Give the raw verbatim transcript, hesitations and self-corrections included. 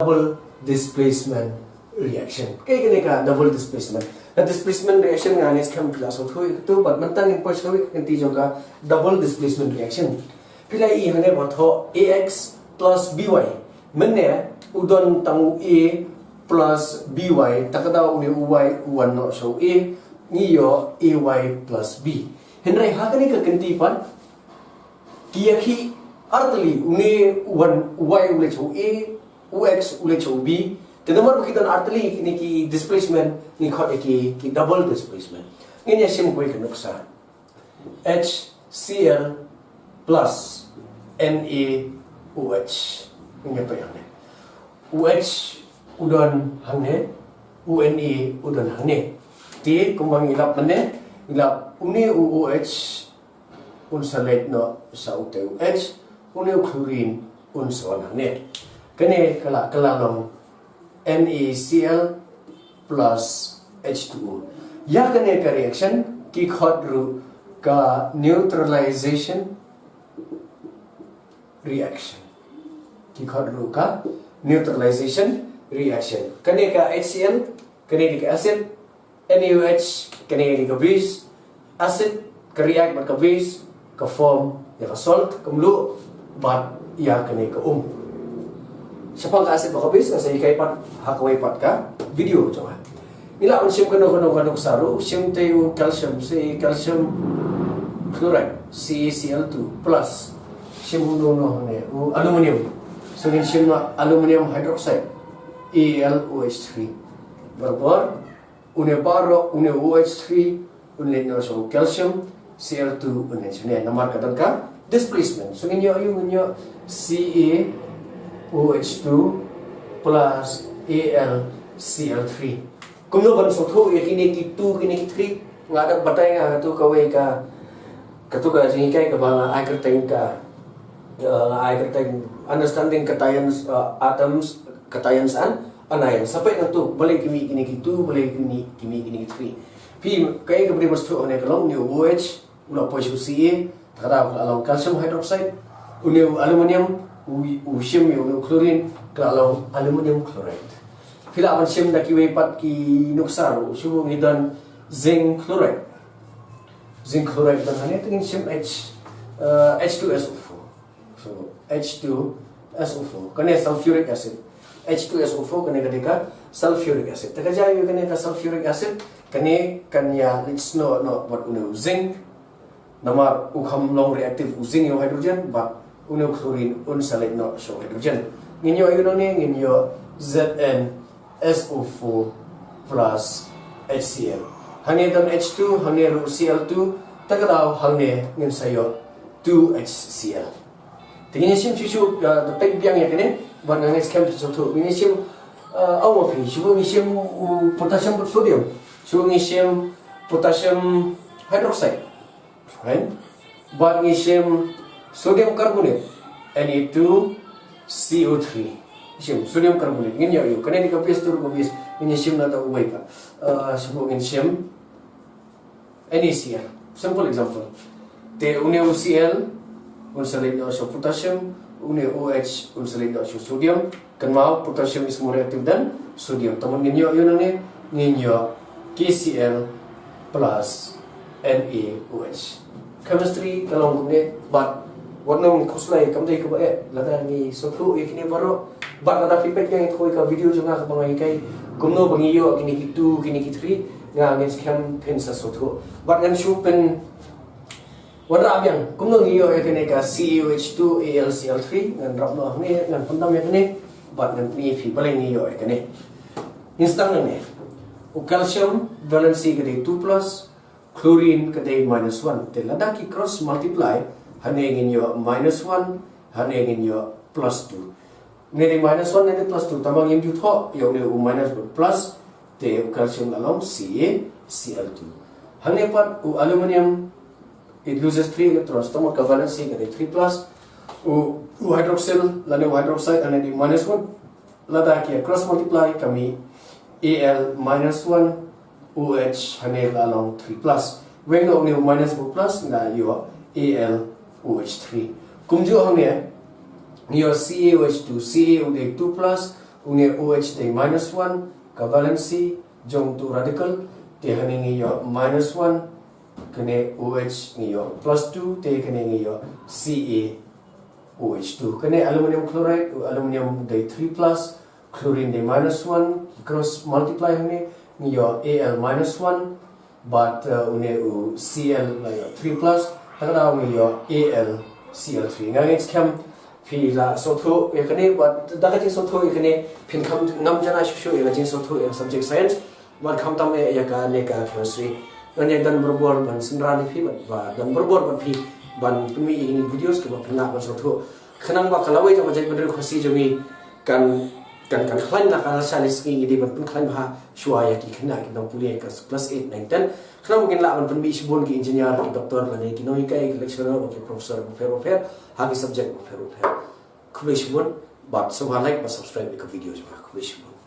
Double displacement reaction. Kaei kane ka double displacement? Ka displacement reaction nga ngeit skhem phi la sngewthuh ïa kato, bad mynta ngin poi sha kawei ka kynti jong ka double displacement reaction. Phi la ïohi hangne ba thoh A X plus B Y. Mynne u don tang u A plus B Y, ta ka daw une u Y u wan noh sha u A, ngi ïoh A Y plus B. Hynrei ha kane ka kynti pat, ki ïa ki artylli, une u wan u Y u leit sha u A, u X u leit sha u B. Te namar ba ki don artylli kine ki displacement, ngi khot ïa ki, ki double displacement. Ngin ïa shim kawei ka nuksa. HCl plus NaOH. Ngin ïa peit hangne. U H u don hangne, u Na u don hangne. Te kumba ngi lap mynne, ngi lap une u OH un sa leit noh sha utei u H, une u chlorine un sa wan hangne. Kane ka la, ka la long NaCl plus H two O. Ïa kane ka reaction ki khot ruh ka neutralization reaction. Ki khot ruh ka neutralization reaction. Kane ka HCl, kane dei ka acid, NaOH, kane dei ka base, acid ka react bad ka base, ka form ïa ka salt, ka mluh, bad ïa kane ka um. Shaphang ka acid bad ka base nga sa hikai pat ha kawei pat ka video jong nga. Ngi lah ban shim kano kano ka nuksa ruh, shim te u calcium, se calcium chloride, CaCl two plus, shim uno uno hangne, u aluminium. So ngin shim aluminium hydroxide, AlOH three. Barabor, une baroh, une OH three un leit noh sha u calcium, Cl two un leit shane, namar ka don ka displacement. So ngin ïoh, ngin ïoh CaOH two plus AlCl three. Kumno ban sngewthuh ïa kine ki two, kine ki three? Nga da batai nga katu kawei ka, katu ka jinghikai kaba nga ai kyrteng ka, uh, nga ai kyrteng understanding cations, uh, atoms, cations and anions. Sa peit nangtu, balei ki mih kine ki two, balei ki mih, ki mih kine ki three. Phi, kaei kaba dei ban sngewthuh hangne ka long, une u OH u la poi sha u Ca, ta ka daw ka la long calcium hydroxide, une u aluminium u, u shim ïa une u chlorine, ka la long aluminium chloride. Phi lah ban shim da kiwei pat ki nuksa ruh, shu ngi don zinc chloride. Zinc chloride don hangne, te ngin shim H, uh, H two S O four. So, H two S O four. Kane sulfuric acid. H two S O four, kane ka dei ka sulfuric acid. Te ka jia ïa kane ka sulfuric acid, kane kan ïa leit snoh noh bad une u zinc. Namar u kham long reactive u zinc ïa u hydrogen, bad une u chlorine un sa leit noh sha u hydrogen. Ngin ïoh ïa u nangne, ngin ïoh Zn S O four plus HCl. Hangne don H two, hangne ruh Cl two, ta ka daw hangne ngin sa ïoh two HCl. Te ngin ïa shim shuh shuh, uh, da peit biang ïa kane, bad nga ngeit skhem phi sngewthuh. Ngin ïa shim, uh, aw ma phi, shu ngi shim, uh, potassium bad sodium. Shu ngi shim potassium hydroxide. Right? Bad ngi shim sodium carbonate, Na two C O three. Shim sodium carbonate. Ngin ïoh ïa u. Kane dei ka base, tu ka base. Ngin ïa shim na ta uwei ka. Uh, shu ngin shim NaCl. Simple example. Te une u Cl un sa leit noh sha potassium, une OH un sa leit noh sha sodium. Kynmaw, potassium is more active than sodium. Te ngin ïoh ïa u nangne, ngin ïoh KCl plus NaOH. Chemistry ka long kumne, bad wat nang khuslai, kam dei kaba eh, lada ngi sngewthuh ïa kine baroh, bad lada feedback ïa ngi, kawei ka video jong nga kaba nga hikai kumno ba ngi ïoh kine ki two, kine ki three, nga ngeit skhem phin sa sngewthuh. Bad ngan shu pyn wanrah biang kumno ngi ïoh ïa kane ka CaOH two AlCl three, ngan rap noh hangne, ngan pyndam ïa kane, bad ngan pyni ïa phi balei ngi ïoh ïa kane. Ngin sdang nangne. U calcium valency ka dei two plus, chlorine ka dei minus one. Te lada ki cross multiply, hangne ngin ïoh minus one, hangne ngin ïoh plus two. Une dei minus one, une dei plus two. Tangba ngim ju thoh ïa une u minus bad plus, te u calcium la long CaCl two. Hangne pat u aluminium, it loses three electrons. Tangba ka valency ka dei three plus. U, u hydroxyl lane u hydroxide, hangne dei minus one. Lada ki cross multiply, ka mih Al minus one, OH, hangne la long three plus. Weng noh une u minus bad u plus, nga ïoh AlOH three. Kumjuh hangne, ngi ïoh CaOH two, Ca u dei two plus, Une OH dei minus one, ka valency jong utu radical, te hangne ngi ïoh minus one, kane OH ngi ïoh plus two, te kane ngi ïoh CaOH two. Kane aluminium chloride, aluminium dei three plus, chlorine dei minus one, cross multiply hangne ngi ïoh Al minus one, bad uh, une u Cl la ïoh three plus, ta ka daw ngi ïoh AlCl three. Nga ngeit skhem phi la sngewthuh ïa kane, bad da ka jingsngewthuh ïa kane phin kham ngam janai shuh shuh ïa ka jingsngewthuh ïa ka subject science, bad khamtam ïa ka ne ka chemistry. Ngan ïa don barabor ban synran ïa phi bad ba don barabor ban phi ban pynmih ïa kine ki videos kiba phin lah ban sngewthuh. Khnang ba ka lawei jong ka jaitbynriew Khasi jong ngi kan kan kan khlaiñ na ka la sha li sngi ngi dei ban pynkhlaiñ bha shuwa ïa ki khynnah ki nongpule ka class eight, nine, ten. Khnang ba kin lah ban pynmih shibun ki engineer, ki doctor, lane ki nonghikai, ki lecturer, ki professor bapher bapher ha ki subject bapher bapher. Khublei shibun, bad sngewbha like bad subscribe ïa ka video jong nga. Khublei shibun.